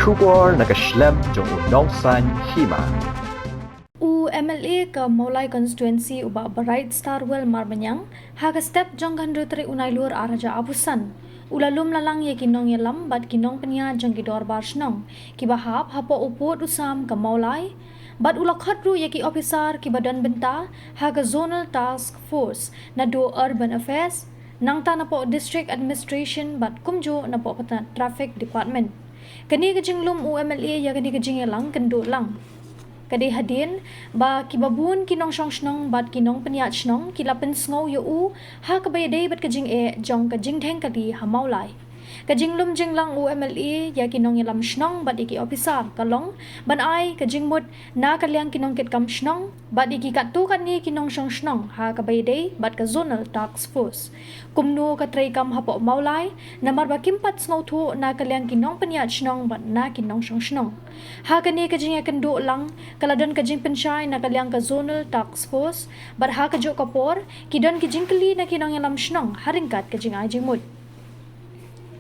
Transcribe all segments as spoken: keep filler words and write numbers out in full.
Khubor na ka shlem jong u Nongsaiñ Hima. U M L A ka Mawlai Constituency u Bah Bright Starwell Marbaniang, ha ka step jong ka hynriew tarik u Nailur ar hajar arphew san, u la lum la lang ïa ki nongïalam bad ki nongpynïaid jong ki dorbar shnong kiba hap hapoh u pud u sam ka Mawlai, bad u la khot ruh ïa ki ophisar kiba don bynta ha ka Zonal Task Force naduh Urban Affairs, nangta napoh District Administration bad kumjuh napoh ka Traffic Department. Kane ka jinglum u M L A ïa kane ka jingïalang kynduh lang ka dei hadien ba kiba bun ki nongshong shnong bad ki nongpynïaid shnong ki la pynsngew ïa u ha kaba ïadei bad ka jingeh jong ka jingdheng kali ha Mawlai. Ka jinglum jinglang u M L A ïa ki nongïalam shnong bad ïa ki ophisar ka long ban ai ka jingmut na ka liang ki nongkitkam shnong bad ïa ki katto katne ki nongshong shnong ha kaba ïadei bad ka Zonal Task Force. Kumno ka treikam hapoh Mawlai, namar ba kim pat sngewthuh na ka liang ki nongpynïaid shnong bad na ki nongshong shnong. Ha kane ka jingïakynduh lang, ka la don ka jingpynshai na ka liang ka Zonal Task Force, bad ha kajuh ka por, ki don ki jingkylli na ki nongïalam shnong ha ryngkat ka jingai jingmut.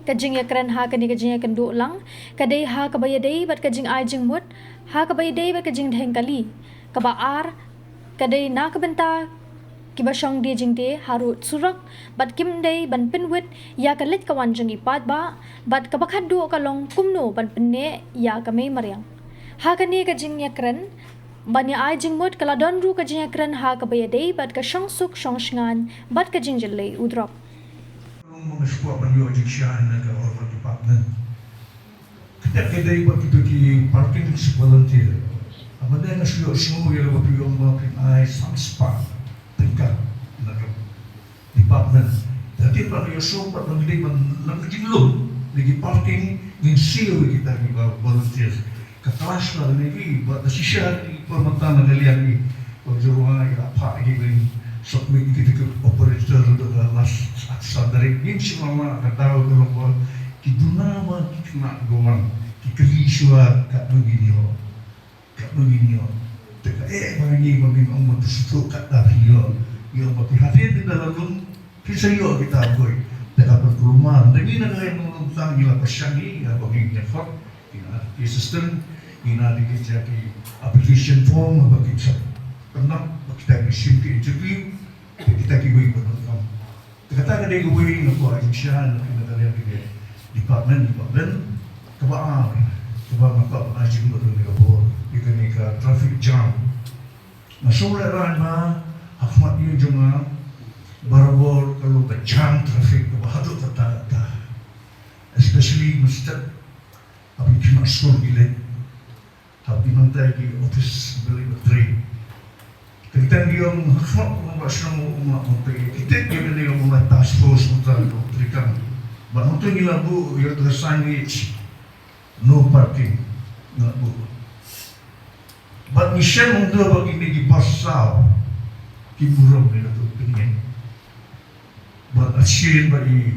Ka jingïakren ha kane ka jingïakynduh lang ka dei ha kaba ïadei bad ka jingai jingmut ha kaba ïadei bad ka jingdheng kali. Kaba ar ka dei na ka bynta kiba shong die jingdie harud surok bad kim dei ban pynwit ïa ka leit ka wan jong ki paidbah, bad kaba khatduh ka long kumno ban pynneh ïa ka mei mariang. Ha kane ka jingïakren ban ïa ai jingmut ka la don ruh ka jingïakren ha kaba ïadei bad ka shongsuk shongshngaiñ bad ka jingjyllei u drok. Long ma nga shu kwah ban ïoh jingshai na ka Urban Department. Kata ka dei ba kito ki parking volunteer. Haba dei nga shu ïohsngew ïa la ba phi ong ba phin ai san spah tyngka na ka department. Te hynrei ba nga ïohsngew pat ba ngi dei ban lam ka jinglong na ki parking, ngin siew ïa kita kiba volunteer. Ka clash la kane ki, bad ka shisha ki por mynta na ka liang ki. Ba ka jyrwa ki la phah ki ban submit ïa kita ki operator da ka last san tarik. Ngim shym la mad ka daw ka long ba ki duna ba ki khynnah kiba wan ki kylli shuwa katno ngin ïoh. Katno ngin ïoh. Te kaei ba ngi ba ngin ong ba phi sngewthuh katba phi ïoh. Ïoh ba phi hadien phi da la lum. Phi sa ïoh kita boi. Te ka ban kulmar. Te ngi na ka ïa ngi ngi la pyrshang ngi ïa ba ngi ïa khot. Ngi na ki system. Ngi na ki ki application form ba ki sa pynap ba kita ki shim ki interview. Te kita kiwei ba donkam. Te kata ka dei kawei nga kwah ai jingshai na ka liang ki department, department. Kaba ar, kaba nga kwah ban ai jingmut ïa ka bor ïa kane ka traffic jam. Nga sngewlehrain ba ha khmat ïing jong nga barabor ka long ka jam traffic kaba haduh katta katta. Especially mynstep haba ki khynnah skul ki leit, haba ki nongtrei ki office, ki leit ban trei. Te ki tang ki ong ha khmat kumba shnong u ong la ban trei. Ki tip ïa kane ka Mawlai task force mynta ka trei kam. Bad hangto ngi la buh ïa ka signage. No parking. Ngi la buh. Bad ngi shem hangto ba kine ki bus saw ki burom ïa kato ka pynïeng. Bad ashin ba i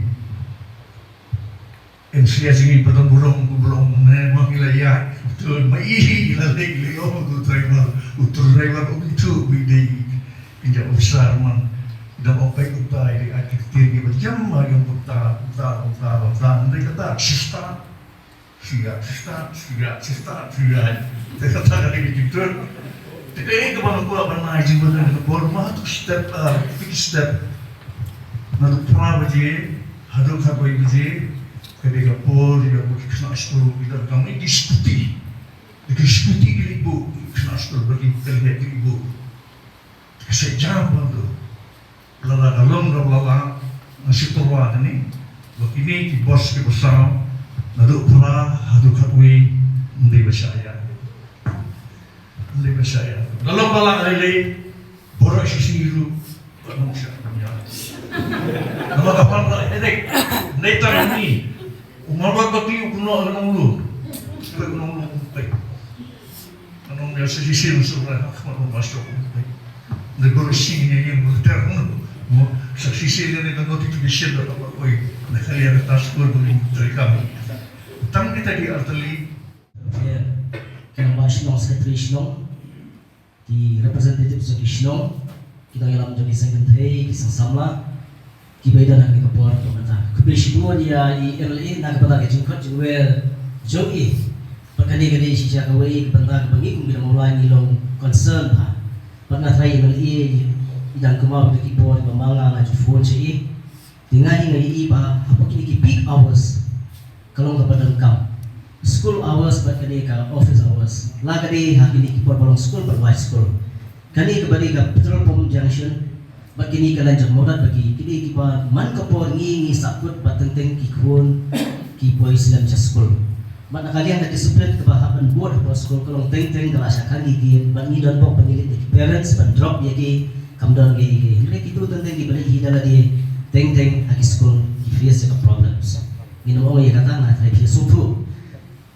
M C S ngi ba don burom, burom ne ma ngi la ïa. Betul ma i la lei lei, oh, u driver, u driver u itu u dei. Inja officer man da ong pai utai di ai ktien ki ba jam ma yang uta uta uta uta. Ndai kata sista. Siap, siap, siap, siap, siap. Te kata ka dei ki tun. Te ka dei ka ban kwah ban ai jingmut na ka por ma tu step, ah, big step. Naduh phra baje haduh khatwei baje ka dei ka por ïa ki khynnah skul ki donkam ïa ki scooty. Ïa ki scooty ki leit buh, ki khynnah skul ba ki khynnah ki leit buh. Ka sa jam bha tu. Lada ka long kaba la lah, nga shu tyrwa kane ba kine ki bus kiba saw naduh phra haduh khatwei, ym dei ba shah ïa. Ym dei ba shah ïa. Ka long ba lah lei lei, baroh shisien ruh, ka long shah ïa. Namar ka pang ba headache. Ym dei tang hangne. U Mawlai ka ti u kynnoh ka nonglum. Ka nonglum. Ka nonglum sa shisien shuh la ha khmat u Mawlai shuh. Ngi baroh shi ngi ïeng baroh ter mo. Mo sa shisien ngi ka notification da ka oi. Na ka liang ka task force ba ngi trei kam. Tang kita ki artylli. Ki nongba shnong, secretary shnong. Ki representative jong ki shnong, ki nongïalam jong ki seng kynthei, ki seng samla, kiba ïadon ha kane ka por kaba mynta. Khublei shibun ïa i M L A na ka bynta ka jingkhot jingwer jong i. Kane ka dei shisha kawei ka bynta kaba ngi kum ki nongmawlai ngi long concern bha. Bad nga tharai ïa ngi i dang kumba ki por ba ma nga nga ju phone sha i. Te nga i nga i ba hapoh kine ki peak hours ka long kaba donkam. School hours bad kane ka office hours. La ka dei ha kine ki por ba long school bad wai school. Kane kaba dei ka petrol pump junction bad kine ka lain jong Mawdat bad ki, ki dei kiba man ka por ngi ngi sahkut bad teng teng ki khun ki poi slem sha skul. Bad na ka liang ka discipline kaba hap ban bud hapoh skul ka long teng teng ka la shah khang ki gate bad ngi don bok ba ngi leit da ki parents ban drop ïa ki, kam don ki, ki. Hynrei kitu teng teng kiba leit hi da lade teng teng ha ki skul ki face ïa ka problems. Ngin ong ïa kata nga tharai phi sngewthuh.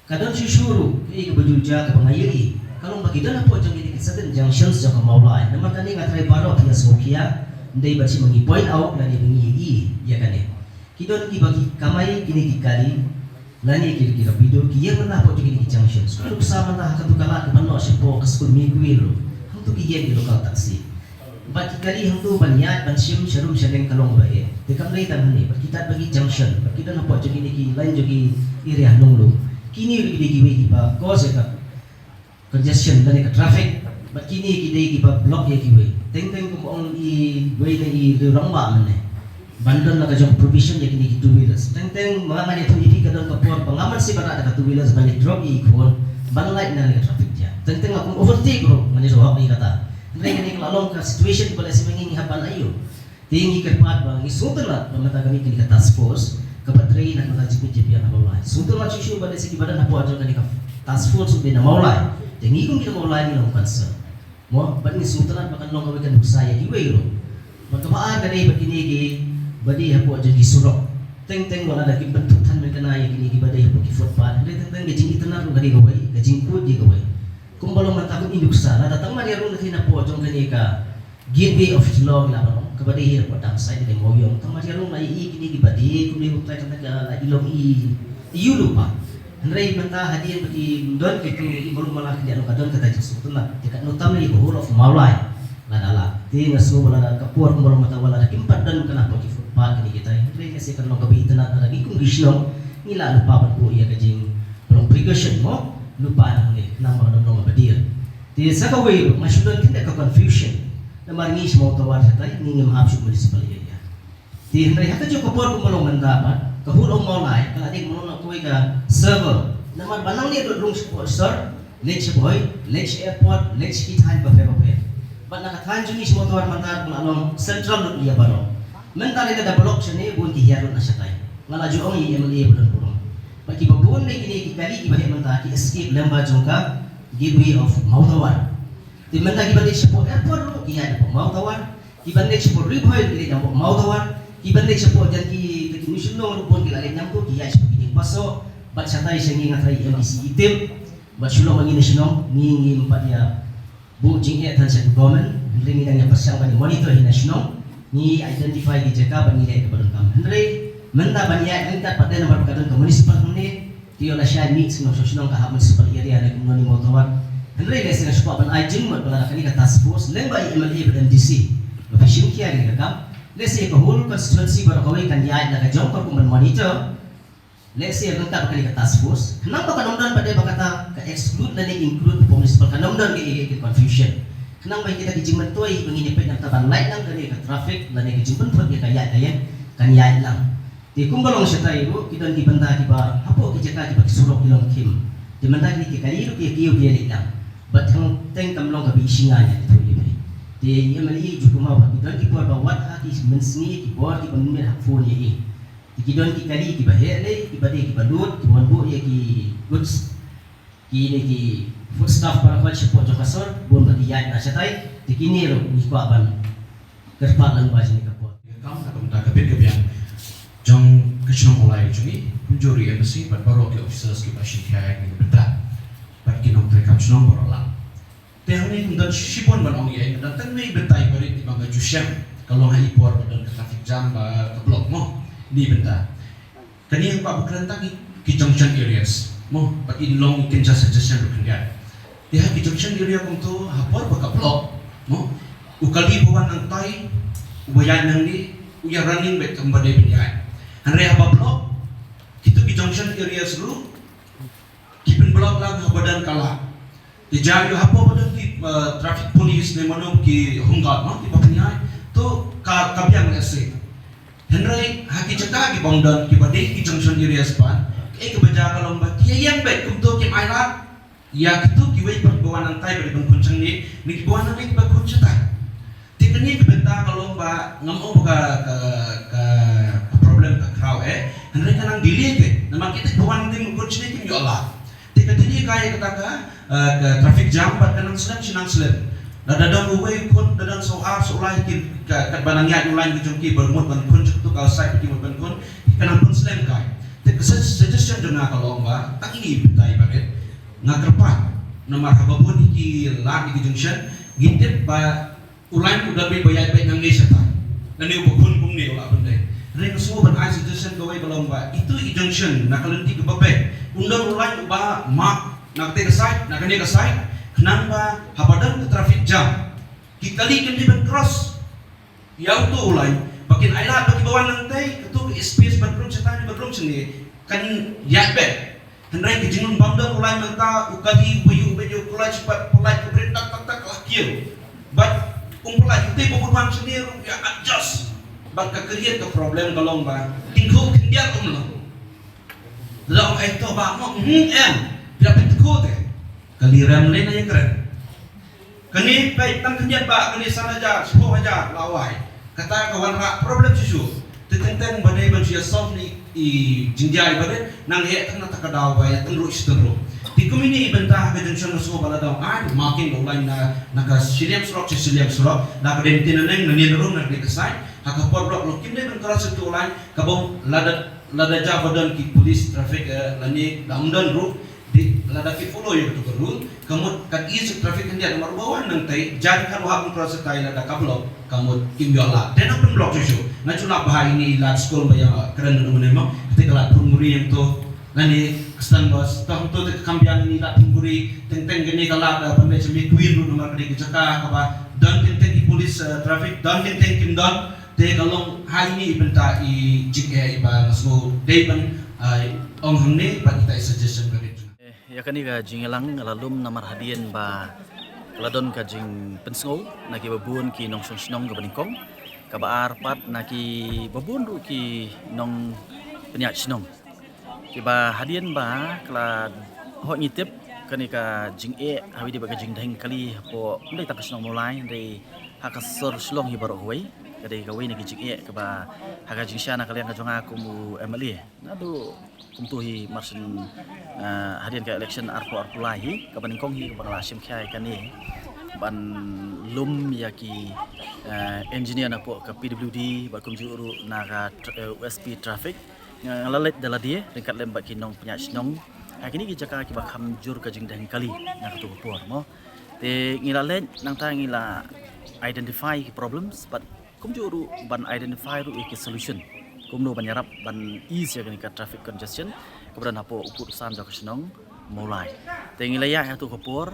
Ka don shuh shuh ruh kaei kaba ju jia kaba nga ïohi. Ka long ba ki don hapoh jong kine ki certain junctions jong ka Mawlai. Namar kane nga tharai baroh phi ïa sngewkhia. Ym dei ba shi ma ngi point out lane ba ngi ïohi ïa kane. Ki don kiba ki kamai kine ki kali lane ki, ki rapido ki ïeng mynta hapoh jong kine ki junctions. Ka nuksa mynta ha katu ka lad kaba noh shapoh ka skul Miguel ruh. Hangtu ki ïeng ki local taxi. Bad ki kali hangtu ban ïaid ban shim sharum shaleng ka long ba eh. Te kam dei tang hangne bad ki tad bad ki junction bad ki don hapoh jong kine ki lain jong ki area Nonglum. Kine ruh ki dei kiwei kiba cause ïa ka congestion lane ka traffic. Bad kine ki dei kiba block ïa kiwei. Teng teng kum ong iwei na i rangbah mynne. Ban don la ka jong provision ïa kine ki two wheelers. Teng teng ma nga ïathuh ïa phi ka don ka por ba nga mynsiem ban rah da ka two wheelers ban ïa drop ïa i khun ban lait na ka traffic jam. Teng teng nga kum overtake bro, nga ïathuh hok ïa kata. Hynrei kane ka la long ka situation ba lehse ma ngi ngi hap ban aiu. Te ngi kyrpad ba ngi sngewtynnat ba mynta ka mih kane ka task force kaba trei na ka bynta jingpynjah biang ha Mawlai. Sngewtynnat shuh shuh ba lehse kiba don hapoh jong kane ka task force u dei na Mawlai. Te ngi kum ki na Mawlai ngi long concern. Mo, bad ngi sngewtynnat ba kan long kawei ka nuksa ïa kiwei ruh. Bad kaba ar ka dei bad kine kiba dei hapoh jong ki surok. Teng teng wat la da kim pynthut than mynkana ïa kine kiba dei hapoh ki footpath. Hynrei teng teng ka jingitynnat ruh ka dei kawei, ka jingkhuid ïa kawei. Kumba long mynta kum i nuksa, lada tang mar ïa rung na kine hapoh jong kane ka gateway of Shillong ïa la ba long, kaba dei hi hapoh dam side ka dei Mawiong. Tang mar ïa rung la ïa i kine kiba dei kum dei kumta kata ka la i long i i u lypa. Hynrei mynta hadien ba ki don ki tu i malu mala ki long ka don kata jingsngewtynnat. Te katno tam lei ka whole of Mawlai. Lada la. Te nga sngew ba lada ka por kumba long mynta wat la da kim pat don kane hapoh ki footpath kine kitai. Hynrei nga sngew kan long kaba itynnat lada ngi kum ki shnong ngi la lypa ban buh ïa ka jing ba long precaution mo. Lypa nangne khnang ba kan long kaba dei. Te sa kawei ruh nga shu don khyndiat ka confusion. Namar ngi sha Mawtawar shatai ngi ngim hap shuh municipal area. Te hynrei ha kajuh ka por kumba long mynta bad ka whole of Mawlai ka la dei kumba long na kawei ka circle. Namar ba nangne ruh rung shapoh sor, leit sha Bhoi, leit sha airport, leit sha ki thaiñ bapher bapher. Bad na ka thaiñ jong ngi sha Mawtawar mynta ka la long central road ïa baroh. Mynta lei lada block shane bun ki hiar lut na shatai. Nga la ju ong ïa i M L A ba don burom. Bad kiba bun lei kine ki kali kiba heh mynta ki escape lyngba jong ka gateway of Mawtawar. Te mynta kiba leit shapoh airport ruh ki ïaid hapoh Mawtawar. Kiba leit shapoh Ri Bhoi ki leit hapoh Mawtawar. Kiba leit shapoh jan ki ka ki mission long ruh bun ki la leit nangtu ki ïaid shapoh ki dieng pasoh. Bad shatai sha ngi nga tharai M D C i tip. Bad shu long ma ngi na shnong ngi ngim pat ïa buh jingeh than sha ka government. Hynrei ngi dang ïa pyrshang ban ïa monitor hi na shnong. Ngi identify ki jaka bad ngi leh kaba donkam. Hynrei mynta ban ïaid ryngkat pat dei namar ba ka don ka municipal hangne. Te ïoh lashai mih shnong shnong shnong ka hap municipal area ne kumno ni Mawtawar. Hynrei lehse nga shu kwah ban ai jingmut ba lada kane ka task force lyngba i M L A bad M D C ba phi shim khia ïa kane ka kam. Lehse ka whole constituency baroh kawei kan ïaid na ka jong ka kum ban monitor. Lehse ryngkat bad kane ka task force khnang ba kan ym don ba dei ba kata ka exclude lane include ka municipal kan ym don ka, ka, ka confusion. Khnang ba kita ki jingmyntoi ba ngin ïa peit na ka ban lait lang kane ka traffic lane ka jingpynphut ïa ka ïaid ka ïeng kan ïaid lang. Te kumba long shatai ruh ki don ki bynta kiba hapoh ki jaka kiba ki surok ki long khim. Te mynta kine ki kali ruh ki ïa kiew ki ïa leit lang. Bad tang teng kam long kaba i shingai ïa ki thul ïa phi. Te i M L A ju kumba ba ki don ki por ba wat ha ki mynsngi ki bor kiba mynmiet ha phone ïa i. Te ki don ki kali kiba heh lei kiba dei kiba lut kiba wan buh ïa ki goods. Kine ki foodstuff baroh kawei shapoh jong ka sor bun ba ki ïaid na shatai. Te kine ruh ngi kwah ban kyrpad lang ba jong ka por. Ka kam ka kumta ka bit ka biang jong ka shnong Mawlai jong ngi kumjuh ruh i M D C bad baroh ki officers kiba shim khia ïa kane ka bynta bad ki nongtrei kam shnong baroh lang. Te hangne ngam don shibun ban ong ïa, ngam don tang ne bynta i barit i ba nga ju shem ka long ha i por ba don ka traffic jam ba ka block mo ni bynta. Kane ba ba kren tang ki junction areas mo ba in long i kynja suggestion ruh khyndiat. Te ha ki junction area kumto ha por ba ka block mo u kali ba wan nangtai u ba ïaid nangne u ïa running beit kam ba dei ban ïaid. Hynrei ha ba block kito ki junction areas ruh ki pynblock Pok lang ha badan ka la. Te ja ïoh hapoh badan ki, uh, traffic police ne mano ki home guard ma ki ba pynïaid. To ka ka biang lehse. Hynrei ha ki jaka ki bym don ki ba dei ki junction areas pat. Kaei kaba ja ka long ba ki ïeng beit kumto kim ailad. Ïa kito kiwei pat ba wan nangtai ba dei ban khun shangne ne ki ba wan nangne ki ba khun shatai. Te kane ka bynta ka long ba ngam ong ba ka, ka, ka, ka problem ka khraw eh. Hynrei ka nang delay te. Namar kita ki ba wan nangtai ban khun shangne kim ïoh lad. Te ka delay ka ïa kata ka, eh, ka traffic jam bad ka nang slem shi nang slem. Lada don uwei u khun, da don saw ar saw lai ki ka, katba nang ïaid u lain ka jong ki ba mut ban khun sha kato ka side ba ki mut ban khun. Ka nang pynslem kai. Te ka sug-, suggestion jong nga ka long ba tang ine i bynta i ba rit. Nga kyrpad namar haba bun hi ki lad hi ki junction ngi tip ba u lain u da beit ba ïaid beit nangne shatai. Lane uba khun kumne u la pyndei. Hynrei nga sngew ban ai suggestion kawei ka long ba itu i junction na ka lynti kaba beit un don u lain uba mark na kate ka side na kane ka side khnang ba haba don ka traffic jam ki kali kim dei ban cross. Ïa uto u lain ba kin ailad ba kiba wan nangtai kato ka space ban rung shatai ban rung shangne kan ïaid beit. Hynrei ka jingbym don u lain mynta u kali uba ïoh ba ïoh u khlaiñ shapat pynlait ka bret tak tak tak ka la kiew. Bad um pynlait utai ba mut wan shangne ruh ïa adjust. Bad ka create ka problem ka long ba tyngkhuh khyndiat um long. Long ai to ba mo hmm em. Phi la pyntyngkhuh te. Kali rem lei na ïa kren. Kane peit tang khyndiat ba kane san hajar, shiphew hajar la wai. Kata ka wanrah problem shisha. Te teng teng ba dei ban shu ïa solve ne i jingjia ba dei nang heh tang na ta ka daw ba ïa tynruh shi tynruh. Te kum ine i bynta ha ka junction nga sngew ba la dang ai marking da u lain na, na ka shiliang surok sha shiliang surok. Na ka dei mynta na neng na ne na rung na ka dei ka side. Ha ka por block lo kim dei ban cross ïa uto u lain kaba lada, lada ja ba don ki police traffic, eh, lane da ym don ruh. Dei lada ki follow ïa kato ka rule ka mut ka ease traffic khyndiat namar ba wan nangtai jan ka ruh hap cross shatai lada ka block ka mut kim ïoh lad. Te nang pynblock shuh shuh. Nga shu lap bha ine i lad skul ba ïa kren na une mo. Te ka lad Phungburi ïa to. Lane Western Bus to hangto te ka kam biang ine i lad Phungburi. Teng teng kane ka lad, eh, Pynbeit Sha Mei Queen ruh namar ka dei ka jaka kaba don teng teng ki police, eh, traffic don teng teng kim don. Te ka long ha ine i bynta i jingeh iba nga sngew dei ban, eh, ong hangne bad ita i suggestion ba dei. Eh, ïa kane ka jingïalang nga la lum namar hadien ba ka la don ka jingpynsngew na kiba bun ki nongshong shnong kaba nyngkong, kaba ar pat na kiba bun ruh ki nongpynïaid shnong. Kiba hadien ba ka la hok ngi tip kane ka jingeh ha kaba ïadei bad ka jingdheng kali hapoh ym dei tang ka shnong Mawlai hynrei ha ka sor Shillong hi baroh kawei. Ka dei kawei na ki jingeh kaba ha ka jingshisha na ka liang ka jong nga kum u M L A. Naduh kumto hi mar shen, eh, hadien ka election arphew arphew lai hi, kaba nyngkong hi kaba nga la shim khia ïa kane ban lum ïa ki, eh, engineer napoh ka P W D bad kumjuh ruh na ka tr-, eh, U S P traffic. Nga, nga la leit da lade ryngkat lem bad ki nongpynïaid shnong ha kine ki jaka kiba kham jur ka jingdheng kali na kato ka por mo. Te ngi la leit nangta ngi la identify ki problems bad kumjuh ruh ban identify ruh ïa ki solution kumno ban ïarap ban ease ïa kane ka traffic congestion kaba don hapoh u pud u sam jong ka shnong Mawlai. Te ngi la ïaid ha kato ka por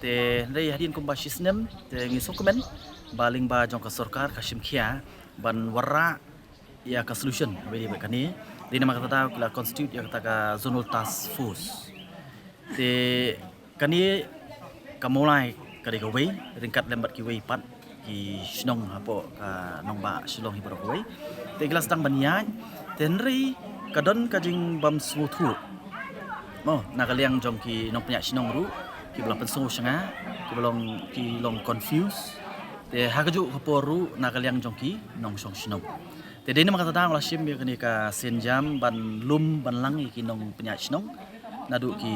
te hynrei hadien kumba shi snem te ngi sngewkmen ba lyngba jong ka sorkar ka shim khia ban wanrah ïa ka solution ha kaba ïadei bad kane. Dei namar kata daw ki la constitute ïa kata ka zonal task force. Te kane ka Mawlai ka dei kawei ryngkat lem bad kiwei pat ki shnong hapoh ka nongbah Shillong hi baroh kawei. Te ki la sdang ban ïaid te hynrei ka don ka jingbym sngewthuh mo na ka liang jong ki nongpynïaid shnong ruh kiba la pynsngew sha nga kiba long ki long confuse. Te ha kajuh ka por ruh na ka liang jong ki nongshong shnong. Te dei namar kata daw nga la shim ïa kane ka sienjam ban lum ban lang ïa ki nongpynïaid shnong naduh ki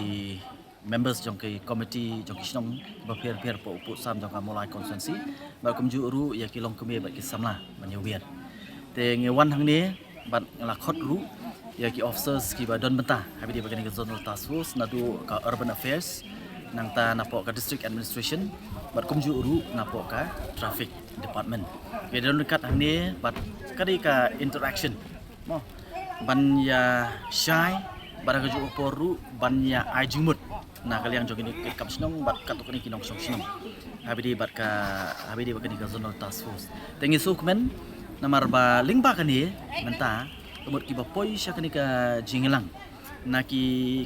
members jong ki committee jong ki shnong kiba pher pher hapoh u pud sam jong ka Mawlai constituency bad kumjuh ruh ïa ki longkmie bad ki samla ban ïa wiar. Te ngi wan hangne bad nga la khot ruh ïa ki officers kiba don bynta ha kaba ïadei bad kane ka zonal task force naduh ka urban affairs nangta napoh ka district administration bad kumjuh ruh napoh ka traffic department. Ki don ryngkat hangne bad ka dei ka interaction mo ban ïa shai bad ha kajuh ka por ruh ban ïa ai jingmut na ka liang jong kine ki kam shnong bad katto katne ki nongshong shnong ha kaba ïadei bad ka, ha kaba ïadei bad kane ka zonal task force. Te ngi sngewkmen namar ba lyngba kane mynta ka mut kiba poi sha kane ka jingïalang na ki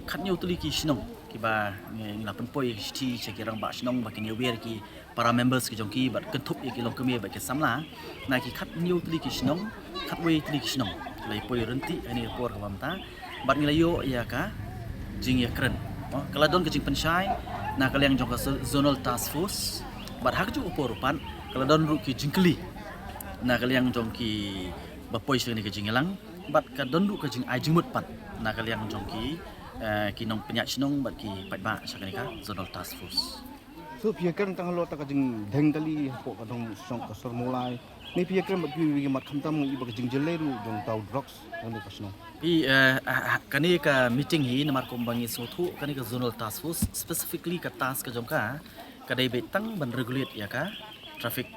khathynñiew tylli ki shnong Ba ngi la pynpoi shithi sha ki rangbah shnong ba kin ïawer ki para members ki jong ki bad kynthup ïa ki longkmie bad ki samla na ki khathynñiew tylli ki shnong, khatwei tylli ki shnong. La ïa poi ryntih ha kane ka por kaba mynta bad ngi la ïoh ïa ka jingïakren. Ka la don ka jingpynshai na ka liang jong ka Zonal Task Force bad ha kajuh ka por pat ka la don ruh ki jingkylli na ka liang jong ki ba poi sha kane ka jingïalang bad ka don ruh ka jingai jingmut pat na ka liang jong ki ki nongpynïaid shnong bad ki paidbah sha kane ka Zonal Task Force. So phi ïakren tang halor ta ka jingdheng tylli hapoh ka dong shnong ka shnong Mawlai. Ne phi ïakren bad kiwei ki mat khamtam ngi ba ka jingjyllei ruh jong tau drugs ha kane ka shnong. Phi kane ka meeting hi namar kumba ngi sngewthuh kane ka Zonal Task Force specifically ka task ka jong ka ka dei beit tang ban regulate ïa ka traffic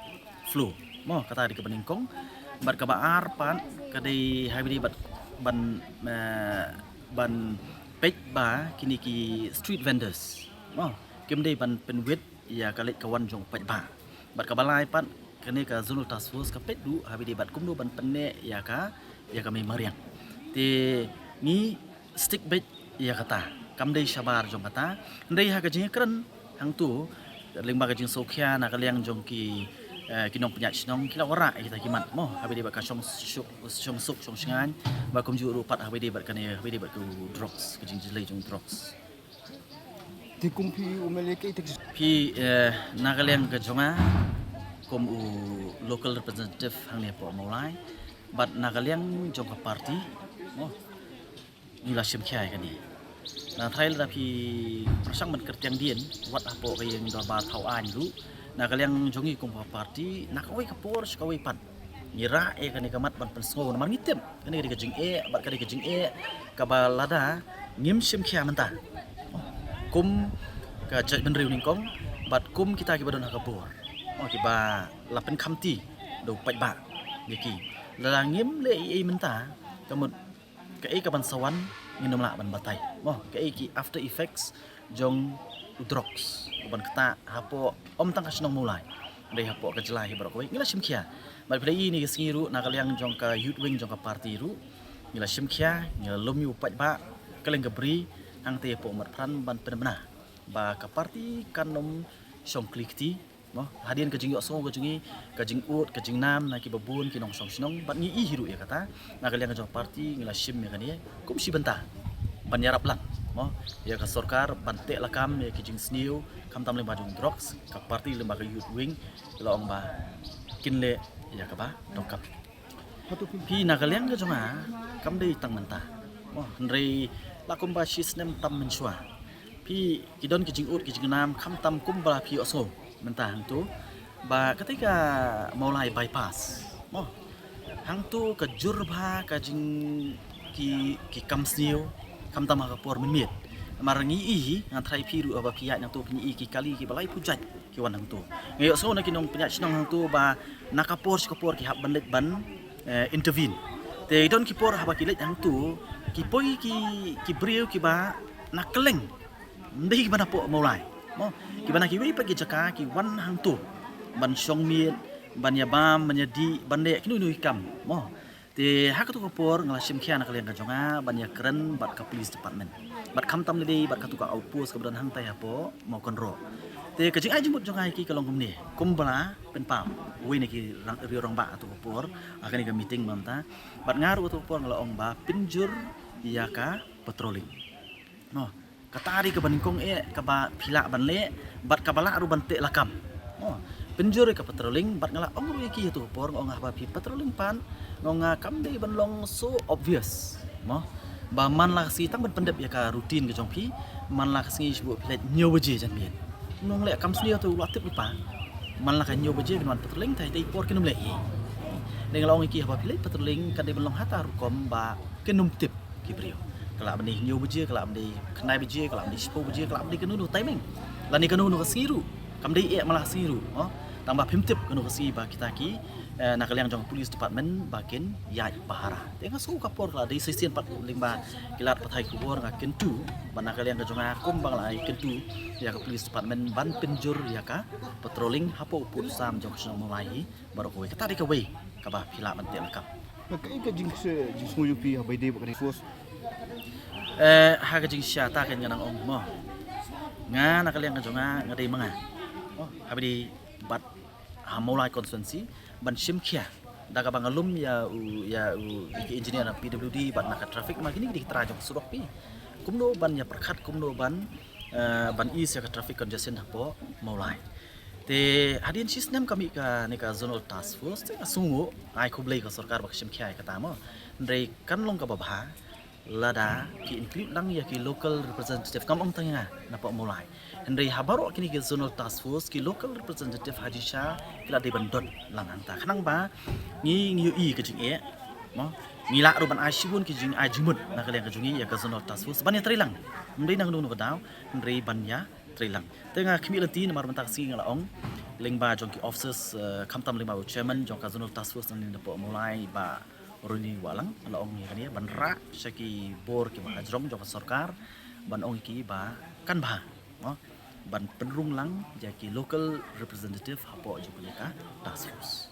flow. Mo kata dei kaba nyngkong bad kaba ar pat ka dei ha kaba dei bad ban ban peit ba kine ki street vendors. Mo kim dei ban pynwit ïa ka leit ka wan jong u paidbah. Bad kaba lai pat kane ka Zonal Task Force ka peit ruh ha kaba dei bad kumno ban pynneh ïa ka ïa ka mei mariang. Te ngi stick beit ïa kata kam dei shabar jong kata. Hynrei ha ka jingïakren hangtu lyngba ka jingsngewkhia na ka liang jong ki ki nongpynïaid shnong ki la wanrah ïa kita ki mat mo ha kaba dei bad ka shong suk shong shngaiñ ba kumjuh ruh pat ha kaba dei bad kane ha kaba dei bad ka drugs ka jingjyllei jong drugs. Te kum phi u M L A kaei te phi na ka liang ka jong nga kum u local representative hangne hapoh Mawlai bad na ka liang jong ka party mo ngi la shim khia ïa kane. Na trai lada phi pyrshang ban kyrtiang dien wat hapoh ka ïing dorbar thaw aiñ ruh na ka liang jong ngi kum ka party na kawei ka por sha kawei pat ngi rah ïa kane ka mat ban pynsngew namar ngi tip kane ka dei ka jingeh bad ka dei ka jingeh kaba lada ngim shim khia mynta kum ka jaitbynriew nyngkong bad kum kita kiba don ha ka bor kiba la pynkhamti da u paidbah ïa ki. Lada ngim leh ei ei mynta ka mut kaei kaban sa wan ngin ym lah ban batai mo kaei ki after effects jong u drugs uban ktah hapoh ym tang ka shnong Mawlai hynrei hapoh ka jylla hi baroh kawei ngi la shim khia. Bad phi la i ïa kane ka sngi ruh na ka liang jong ka youth wing jong ka party ruh ngi la shim khia ngi la lum ïa u paidbah kylleng ka bri hangta hapoh Marpyrshah ban pynbna ba ka party kan ym shong kli kti mo hadien ka jingïohsngew ka jong ngi ka jingud ka jingnam na kiba bun ki nongshong shnong bad ngi i hi ruh ïa kata na ka liang ka jong party ngi la shim ïa kane kum shi bynta ban ïarap lang mo ïa ka sorkar ban teh lakam ïa ki jingsniew khamtam lyngba jong drugs ka party lyngba ka youth wing la ong ba kin leh ïa kaba donkam. Phi na ka liang ka jong nga kam dei tang mynta mo hynrei la kumba shi snem tam mynshuwa phi ki don ki jingud ki jingnam khamtam kumba phi ïohsngew mynta hangtu ba katei ka Mawlai bypass mo hangtu ka jur bha ka jing ki ki kam sniew khamtam ha ka por mynmiet. Namar ngi i hi ngan trai phi ruh ba phi ïaid nangtu phi i ki kali kiba lai phew jait ki wan hangtu. Ngi ïohsngew na ki nongpynïaid shnong hangtu ba na ka por sha ka por ki hap ban leit ban intervene. Te don ki por haba ki leit hangtu ki poi ki ki briew kiba na kylleng ym dei kiba na poh Mawlai mo kiba na kiwei pat ki jaka ki wan hangtu ban shong miet ban ïa bam ban ïa dih ban leh kino kino ki kam mo. Te ha katu ka por nga la shim khia na ka liang ka jong nga ban ïakren bad ka police department bad khamtam lei bad katu ka outpost kaba don hangtai hapoh Mawkynroh. Te ka jingai jingmut jong nga ïa ki ka long kumne kumba la pynpaw uwei na ki riew rangbah katu ka por ha kane ka meeting mynta bad nga ruh katu ka por nga la ong ba pynjur ïa ka patrolling. Mo kata dei kaba nyngkong eh kaba phi lah ban leh bad kaba lah ruh ban teh lakam. Mo pynjur ïa ka patrolling bad nga la ong ruh ïa ki ha katu ka por nga ong haba phi patrolling pat nga ong nga kam dei ban long so obvious mo ba man la ka sngi tang ban pyndep ïa ka routine ka jong phi man la ka sngi shu phi leit hynñiew baje janmiet. Nong leh kam sniew tu la tip lypa man la ka hynñiew baje kin wan patrolling tai tai por kin ym leh ei. Dei nga la ong ïa ki haba phi leit patrolling kan dei ban long hata rukom ba kin ym tip ki briew. Ka lah ban dei hynñiew baje ka lah ban dei khyndai baje ka lah ban dei shiphew baje ka lah ban dei kano kano timing lane kano kano ka sngi ruh kam dei eh man la ka sngi ruh mo tang ba phim tip kano ka sngi ba kita ki na ka liang jong police department ba kin ïaid pahara. Te nga sngew ka por ka la dei shisien pat lyngba ki lad pathai khubor nga kyntu ba na ka liang ka jong nga kumba nga la ai kyntu ïa ka police department ban pynjur ïa ka patrolling hapoh u pud u sam jong ka shnong Mawlai hi baroh kawei kata dei kawei kaba phi lah ban teh lakam. Kaei ka jing jingsngew jong phi haba ïadei bad ka force? Eh ha ka jingshisha ta ka nga nang ong mo Nga na ka liang ka jong nga, nga dei ma nga. Oh, ha ba dei bad ha Mawlai constituency ban shim khia da kaba nga lum ïa u, ïa u, ïa ki engineer na P W D bad na ka traffic, ma kine ki dei ki trai jong ka surok phi. Kumno ban ïa pyrkhat, kumno ban, eh, ban ease ïa ka traffic congestion hapoh Mawlai. Te hadien shi snem ka mih kane ka zonal task force, te nga sngew ai khublei ka sorkar ba ka shim khia ïa kata mo. Hynrei kan long kaba bha lada ki include lang ïa ki local representative, kam ong tang ïa nga napoh Mawlai. Hynrei ha baroh kine ki zonal task force, ki local representative ha jingshisha ki la dei ban don lang hangta. Khnang ba ngi, ngi ïohi ka jingeh mo, ngi lah ruh ban ai shibun ki jingai jingmut na ka liang ka jong ngi ïa ka zonal task force ban ïa trei lang. Ym dei na kano kano ka daw, hynrei ban ïa trei lang. Te nga khmih lynti namar mynta ka sngi nga la ong lyngba jong ki officers, eh, khamtam lyngba u chairman jong ka zonal task force nangne napoh Mawlai, Bah Ronnie Wahlang, la ong ïa kane ban rah sha ki bor kiba hajrong jong ka sorkar ban ong ïa ki ba kan bha, mo, ban pynrung lang ïa ki local representative hapoh jong kane ka task force.